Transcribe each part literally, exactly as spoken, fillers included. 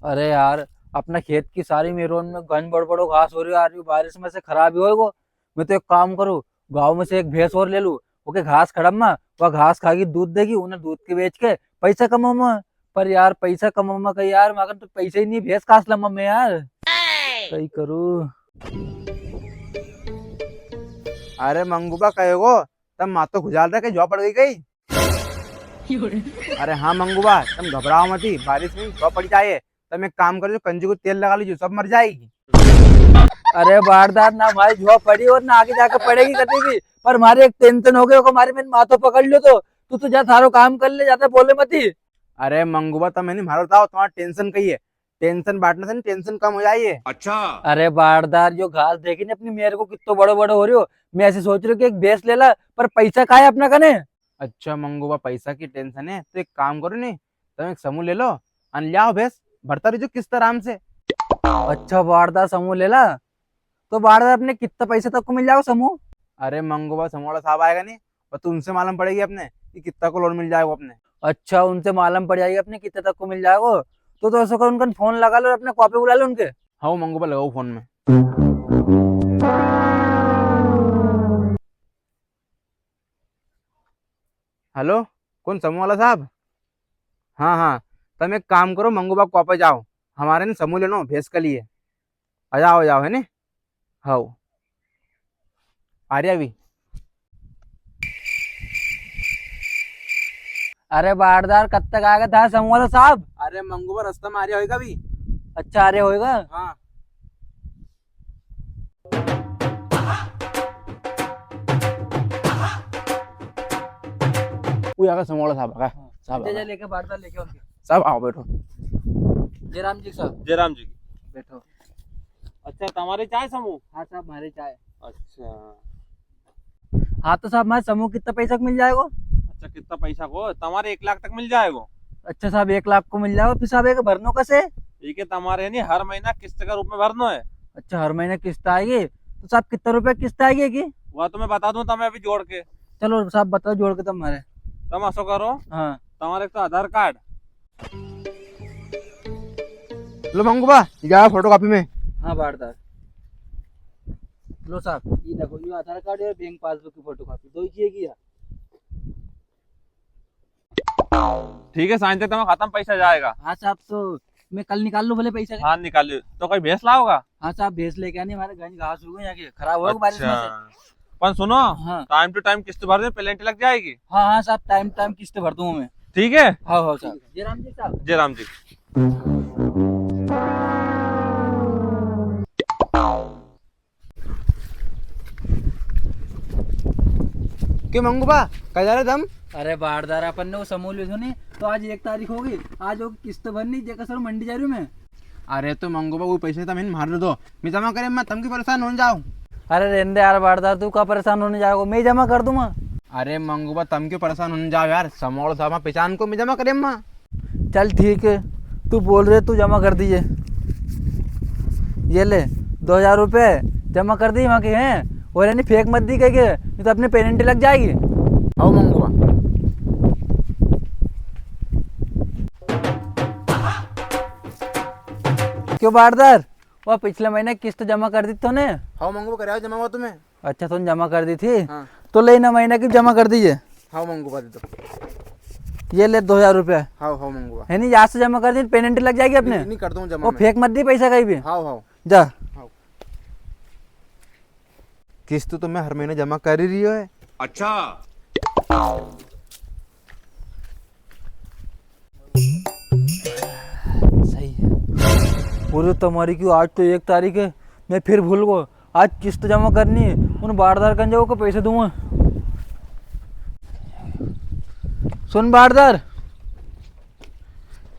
अरे यार, अपना खेत की सारी मेरोन में घन बड़ बड़ो घास हो रही है, आ रही बारिश में से खराब ही होएगो। मैं तो एक काम करूँ, गाँव में से एक भैंस और ले लूँ, ओके घास खड़म में, वह घास खागी, दूध देगी, उन्हें दूध के बेच के पैसा कमाऊँ मैं। पर यार, पैसा कमाऊँ मैं कई यार, मगर तो पैसा ही नहीं, भैंस कास लमा मैं यार, कई करूँ। अरे मंगूबा, कहेगो तम माथो खुजाल रहे, के जौ पड़ गई कई? अरे हाँ मंगूबा, तम घबराओ मती, बारिश में जौ पड़ जाए। तम एक काम करो, जो कंजी को तेल लगा लीजो, सब मर जाएगी। अरे बारदार, ना मारी जौ पड़ी और ना आगे जाके पड़ेगी कभी भी, पर मारे एक टेंशन हो गयो, को मारे मैंने माथो पकड़ लियो तो। तू तो जा, थारो काम कर ले, ज्यादा बोले मती। अरे मंगूबा, तम है नी, मारो बताओ, तुम्हारा टेंशन कई है? टेंशन बांटने से नी, टेंशन कम हो जाए। अच्छा। अरे बारदार, जो घास देखी नी अपनी मेर को, कितो बड़ो बड़ो हो रह्यो। मैं ऐसे सोच रह्यो कि एक भैंस ले ला, पर पैसा कां है अपना कने? अच्छा मंगूबा, पैसा की टेंशन है, तो एक काम करो नी, तम एक समूह ले लो, अन ले आओ भैंस, भरता रहिजो किस्त आराम से। अच्छा बारदार, समूह ले ला, तो बारदार अपने कितना पैसे तक को मिल जाएगा समूह? अरे मंगूबा, समूह वाला साहब आएगा नी, और तो उनसे मालूम पड़ेगी अपने कि कितना को लोन मिल जाएगा अपने। अच्छा, उनसे मालूम पड़ जाएगी अपने कितने तक को मिल जाएगा। तो, तो ऐसा कर, उनका फोन लगा लो और अपने कॉपी बुला लो उनके। हाँ मंगूबा, लगाओ फोन में। हेलो, कौन समूह वाला साहब? हाँ हाँ, तम एक काम करो, मंगूबा को वापस जाओ, हमारे ने समूह लेनो भैंस के लिए। आ जाओ, आ जाओ, है नी? हाउ। आ रहा अभी। अरे बारदार, कब तक आएगा था समूह वाला साहब? अरे मंगूबा, रास्ता में आ रहा होएगा अभी। अच्छा, आ रहा होएगा। हाँ। वो आगा समूह वाला साहब आगा। हाँ। साहब ले जा, आगा। लेके बारदार लेके उनके। साहब आओ, बैठो। जय राम जी साहब। जय राम जी। बैठो। अच्छा, तमारे चाय समूह? हाँ साहब, हमारे चाय। अच्छा। हाँ तो साहब, हमारे समूह कितना पैसा को मिल जाएगो? अच्छा, कितना पैसा को? तमारे एक लाख तक मिल जाएगो। अच्छा साहब, एक लाख को मिल जाएगो। फिर साहब, एक भरनो कसे? ठीक है, तमारे नी, हर महीना किस्त का रूप में भरनो है। अच्छा, हर महीना किस्त आएगी। तो साहब, कितना रुपया किस्त आएगी की? वह तो मैं बता दूं तमें अभी जोड़ के। चलो साहब, बताओ जोड़ के तमारे। तम असो करो। हाँ। तमारे एक तो आधार कार्ड। लो मंगूबा, ये जाओ फोटोकॉपी में। हाँ बारदार। लो साहब, ये देखो, ये आधार कार्ड और बैंक पासबुक की फोटोकॉपी, दो ही चाहिए की यार। ठीक है, सांझ तक तुम्हारा खाता में पैसा जाएगा। हाँ साहब, तो मैं कल निकाल लूँ भले पैसा? हाँ, निकाल लो। तो कोई भैंस लाओगा? हाँ साहब, भैंस लेके आनी, हमारे गंज घास हो गई यहाँ की, खराब हो गई बारिश में से। अच्छा। पण सुनो, हाँ। Time to time किस्त भर दे, penalty लग जाएगी। हाँ, हाँ साहब, time time किस्त भर दूंगा मैं। ठीक है? हाँ, हाँ साहब। जय राम जी साहब। जय राम जी। क्यों मंगू बा, कहाँ जा रहे तम? अरे बारदार, अपन ने वो समूह लियो थो नी, तो आज एक तारीख होगी, आज वो किस्त भरनी, जेका सर मंडी जा रही हूँ मैं। अरे तो मंगू बा, वो पैसे तम इन मार दो, मैं जमा करे, मैं तम क्यों परेशान होने जाओ। अरे रेंदे यार बारदार, तू का परेशान होने जाएगो, मैं जमा कर दूंगा। अरे मंगू बा, तम क्यों परेशान होने जाओ यार, समूह वाला साहब पहचान को, मैं जमा करे अम्मा। चल ठीक है, तू बोल रहे, तू जमा कर दीजिए। ये ले, दो हजार रुपये जमा कर दी वहाँ के हैं, और यानी फेंक मत दी कह के, नहीं तो अपने penalty लग जाएगी। हाउ मंगू बा। क्यों बारदार, वो पिछले महीने किस्त जमा कर दी तूने? हाउ मंगू बा, कर आयो जमा हुआ तुम्हें। अच्छा, तूने जमा कर दी थी? हाँ। तो ले, इना महीना की जमा कर दीजिए। हाउ मंगू बा, दे दो। ये ले दो हजार रुपया। हाउ, हाउ मंगू बा। है नी, आज से जमा कर दी, penalty लग जाएगी अपने। नहीं, नहीं, कर दूंगा जमा वो मैं। फेंक मत दी पैसा कहीं भी। How, how. जा। हाउ। किस्त तो मैं हर महीने जमा कर ही रही है। अच्छा। सही है। पूरे तुम्हारी क्यों, आज तो एक तारीख है, मैं फिर भूल गो। आज किस्त जमा करनी है, उन बारदार कन जाओ को पैसे दूंगा। सुन बारदार,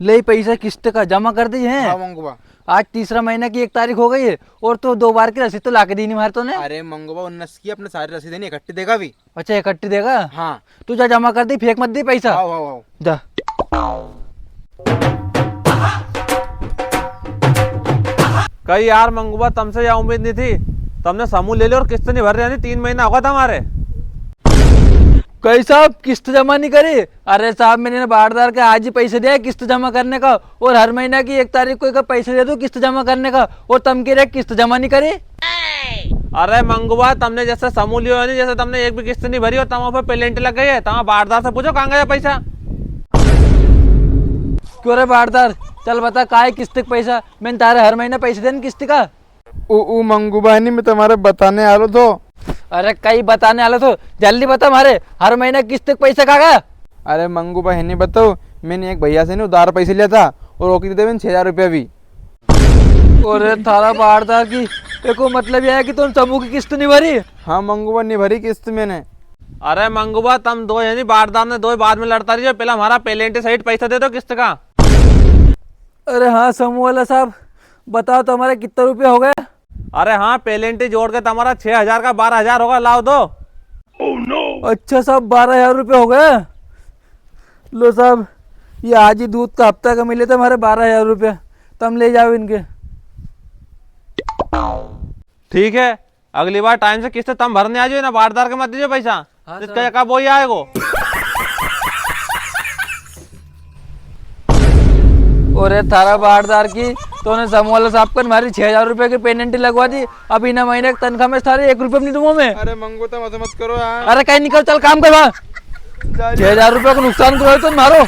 ले पैसा किस्त का जमा कर दी है। हाँ मंगू बा। आज तीसरा महीना की एक तारीख हो गई है और तू दो बार की रसीद तो लाके दी नहीं मारे तूने। अरे मंगू बा, उन्नस की अपने सारी रसीद है नी, इकट्ठी देगा अभी। अच्छा, इकट्ठी देगा? हाँ। तू जा जमा कर दी, फेंक मत दी पैसा। How, how, how. जा। कई यार मंगू बा, तमसे या उम्मीद नहीं थी, तमने समूह ले लियो और किस्त नहीं भर रहे, यानी तीन महीना होगा तुम्हारे। कई साहब, किस्त जमा नी करी? अरे साहब, मैंने बारदार के आज ही पैसे दिया है किस्त जमा करने का, और हर महीना की एक तारीख को इका पैसे दे दूं किस्त जमा करने का, और तम कई रे किस्त जमा नी करी? अरे मंगूबा, तमने जैसे समूह लियो है नी, जैसे तमने एक भी किस्त नी भरी और तमारे ऊपर पेलेंटी लग गई है, तमारे बारदार से पूछो कां गया पैसा। क्यों रे बारदार, चल बता, कां है किस्त का पैसा? मैंने तारे हर महीना पैसे देन किस्त का। ऊ, ऊ मंगूबा है नी, मैं तमारे बताने आलो थो। अरे कई बताने आलो थो, जल्दी बता म्हारे, हर महीना किस्त का पैसा कां गया? अरे मंगूबा है नी बताओ, मैंने एक भैया से नी उधार पैसे लिया था और ओके दे दे मैंने छह हजार रुपया भी। अरे थारा बारदार की, एको मतलब या है कि तूने समूह की किस्त नी भरी? हाँ मंगूबा, नी भरी किस्त मैंने। अरे मंगूबा, तम दो है नी बारदार ने दो बाद में लड़ता रहियो, पहले हमारा पेलेंटी सहित पैसा दे दो किस्त का। अरे हाँ समूह वाला साहब, बताओ तो हमारा कितना रुपया हो गया? अरे हाँ, पेलेंटी जोड़ के तमारा छह हजार का बारह हजार होगा, लाओ दो। अच्छा साहब, बारह हजार रुपया हो गया। लो साहब, ये आज ही दूध का हफ्ता का मिले थे हमारे बारह हजार रुपया, तम ले जाओ इनके। ठीक है, अगली बार टाइम से किस्त तम भरने आ जाओ ना, बारदार के मत दीजिए पैसा। हाँ, जिसका सर। जगह वो ही आएगो। अरे थारा बारदार की, तूने समूह वाला साहब को हमारी छह हजार रुपया की पेलेंटी लगवा दी। अब इना महीने की तनख्वाह में थारे एक रुपया भी नी दूंगा मैं। अरे मंगू, तम ऐसे मत करो यार। अरे कई निकल, चल काम कर वहाँ। जा रही छह हजार रुपया को नुकसान करो तो मारो।